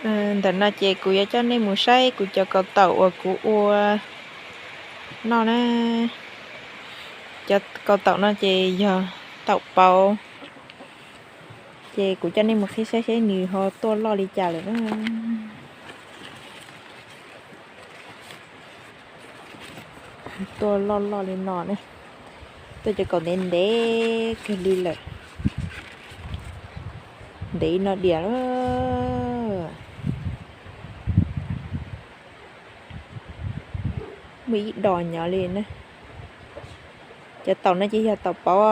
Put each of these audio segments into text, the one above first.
Ntawm no ces kuv yuav coj nej mus saib kuv cov kaus taum uas kuv ua noj na. Cov kaus taum no ces yog taum pauv, ces kuv coj nej mus qhib saib seb nws ho tuaj loj li cas lawm na. Tuaj loj loj li no ne, tuaj cov kaus ntev ntev kawg li lawm, ntev no diam lawm. Muaj ib dos nyob li na. Cov taum no ces yog taum pauv,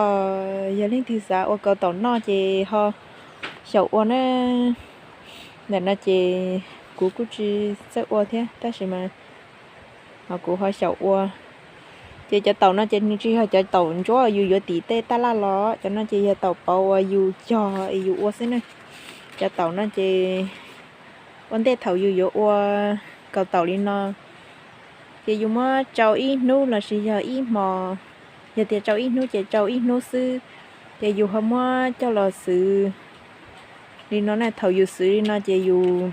yog leej twg xav ua kaus taum noj ces ho xyaum ua na. Ntawm no ces kuv kuj tsis txawj ua thiab tab sis mas ho kuv ho xyaum ua. Ces cov taum no ces nws tsis yog cov taum ntsuab yus yuav tim tej taj laj los, cov no ces yog taum pauv uas yus cog es yus ua xwb na. Cov taum no ces ua ntej thaum yus yuav ua kaus taum li no, ces yus muab tsau ib hnub lossis yog ib hmos, yog tias tsau ib hnub ces tsau ib hnub xwb. Ces yus ho muab coj los xwv li no na, thaum yus xwv li no ces yus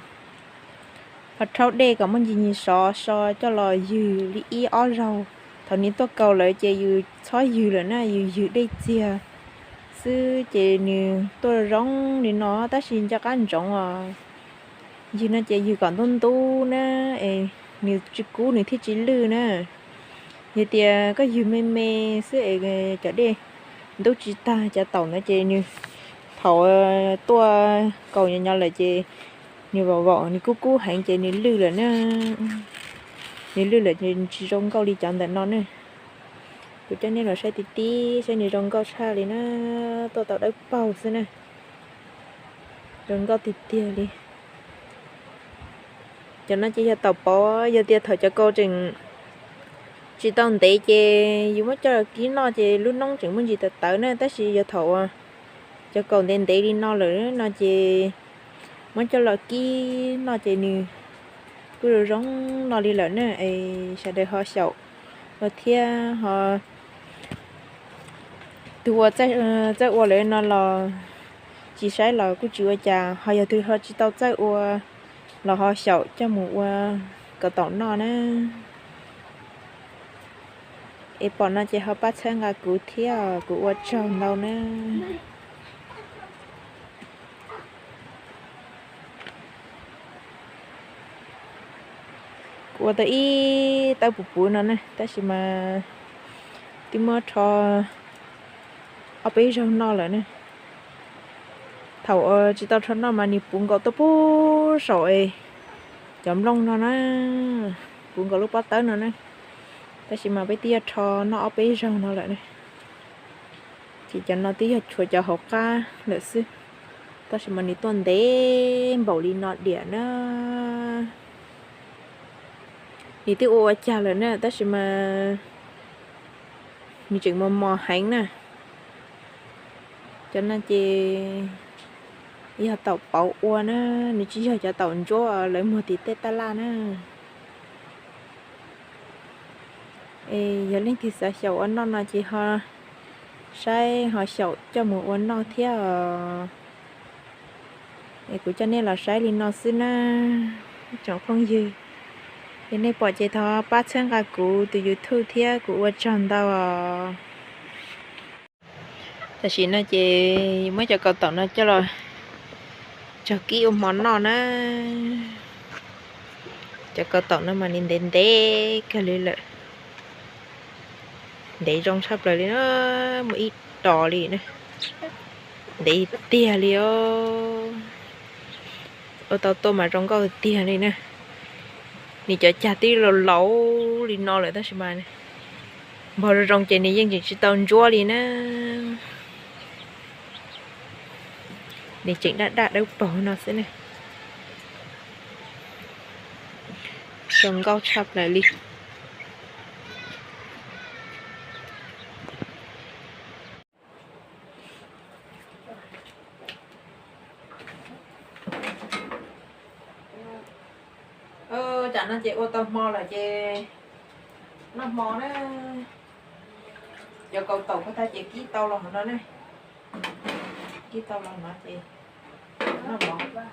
ho rhaub dej kom muaj ntsis ntsis sov so coj los ywg li ib ob zaug. Thaum nws tuaj kaus lawm ces yus txhob ywg lawm na, yus ywg dej txiag xwb ces nws tuaj zoo li no tab sis nco qab ntsoov os. Ywg no ces ywg kom ntub ntub na, es nws tsis kub nws thiaj tsis lwj na. Yog tias koj ywg me me xwb es cov dej ntub tsis tag cov taum ntawd ces nws thaum tuaj kaus nyo nyo lawm ces nws vam vam nws kub kub heev ces nws lwj lawm na. Nws lwj lawm ces tsis zoo nkauj li cov ntawm no ne. Kuv coj nej los saib tib tib saib nws zoo nkauj tshaj li na, tuaj tau dawb paug xwb na. Zoo nkauj tiag tiag li. Cov no ces yog taum pauv, yog tias thaum cov kaus tseem tsis tau ntev ces yus muab coj kib noj ces lub noob tseem muaj ntsis tawv tawv na, tab sis yog thaum cov kaus ntev ntev li no lawm no ces muab coj los kib noj ces nws kuj zoo zoo no li lawm na. Es sawv daws ho xyaum ua thiab ho, tus uas txawj ua lawm no los tsis saib los kuj tsis ua cas, ho yog tus ho tsis tau txawj ua los ho xyaum coj mus ua kaus taum noj na. Es pom no ces ho pab txhawb nqa kuv thiab, kuv ua tsaug ntau na. Kuv ua tau ib tawb puv puv no ne, tab sis mas twb muab rho ob peb zaug noj lawm ne. Thaum tsis tau rho noj mas nws puv nkaus tuaj puag saum cov nplooj no na, puv nkaus lub pob tawb no na. Tab sis mas peb twb yog rho noj ob peb zaug no lawm ne. Ces cov no twb yog tshuav cov hauv qab lawm xwb, tab sis mas nws tuaj ntev npaum li no diam na. Nws twb ua ua cag lawm na, tab sis mas nws tseem mos mos heev na. Cov no ces yog taum pauv ua na, nws tsis yog cov taum ntsuab lawv muag tim tej taj laj na. Es yog leej twg xav xyaum ua noj no ces ho saib ho xyaum coj mus ua noj thiab os. Es kuv coj nej los saib li no xwb na, tsoom phooj ywg. Es nej pom ces thov pab txhawb nqa kuv tus YouTube thiab, kuv ua tsaug ntau os. Tam sim no ces muab cov kaus taum no coj los tsau kib ua hmo noj na. Cov kaus taum no mas nws ntev ntev kawg li lawm, ntev zoo tshaj plaws li na, muaj ib dos li na, ntev tiag li os. Ua tau tuaj mas zoo nkauj tiag li na. Nws cov cag twb laus laus li no lawm tab sis mas npog zoo zoo ces nws yeej tseem tsis tau ntsuab li na. Nws tseem daj daj dawb paug no xwb ne. Zoo nkauj tshaj plaws li. Tam no ces ua tau hmo lawm ces noj hmo na. Cov kaus taum ko tag ces kib tau los hauv no ne. Kib tau los no ces noj hmo.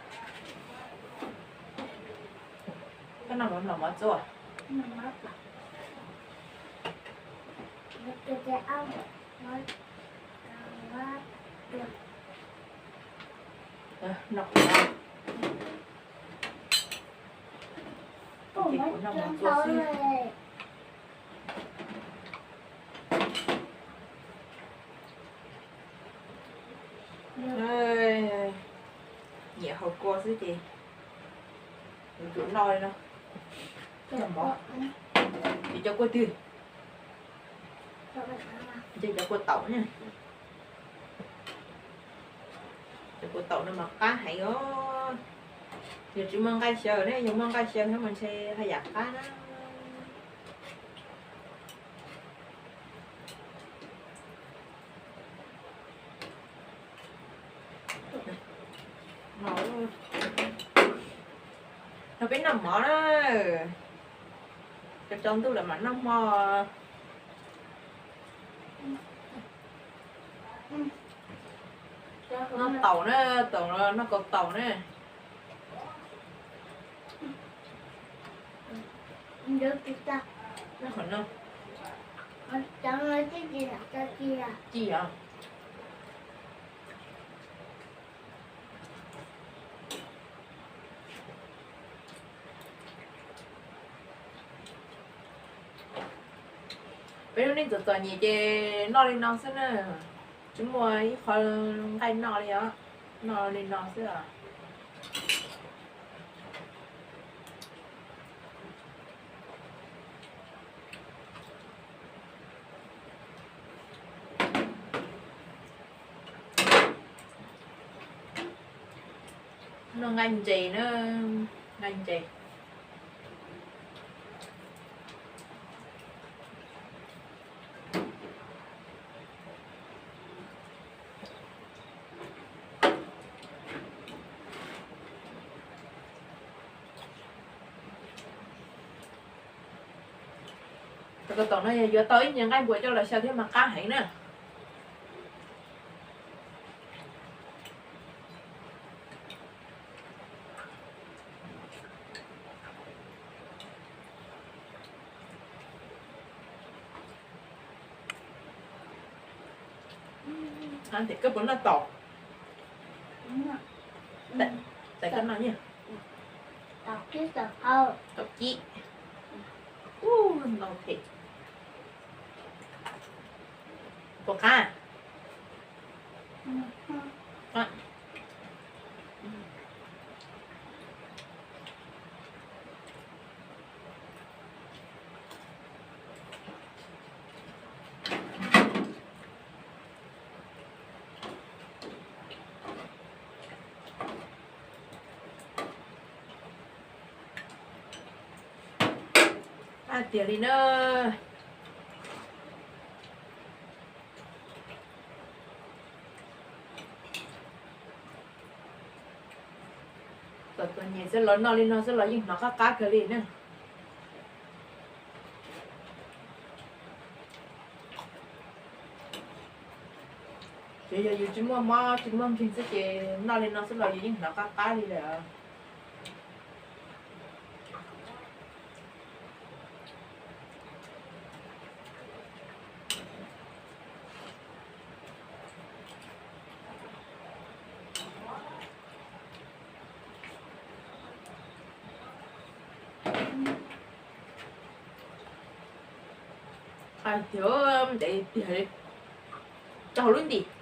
Noj mov los mov txua. Noj, kuv noj mov txua xwb. Nyiam haus kua xwb ces yuav tsum noj li no. Noj mov. Ces cov kua twg? Ces cov kua taum ne. Cov kua taum no mas qab heev os. Yog tsis muaj nqaij xyaw ne, yog muaj nqaij xyaw thiab mas ntshe haj yam qab na. No peb noj mov na. Cov tsaus ntuj lawm mam noj hmo. Noj taum na, taum, noj kaus taum na. Ci os. Peb lub neej txom txom nyem ces noj li no xwb na. Tsis muaj ib qho nqaij noj li os. Noj li no xwb os. Noj nqaij ntses na, nqaij ntses. Cov kua taum no yog yuav tau ib nyuag nqaij npuas coj los xyaw thiab mas qab heev na. Koj puas noj taum? Tais koj noj, taum kib. Ntau phem. Puas qab? Tiag li na. Txom txom nyem xwb los noj li no xwb los yeej hnov qab qab kawg li na. Ces yog yus tsis muaj mob tsis muaj nkeeg xwb ces noj li no xwb los yus yeej hnov qab qab li lawm. Hais tias ntev tiag li, rau hauv lub ntim.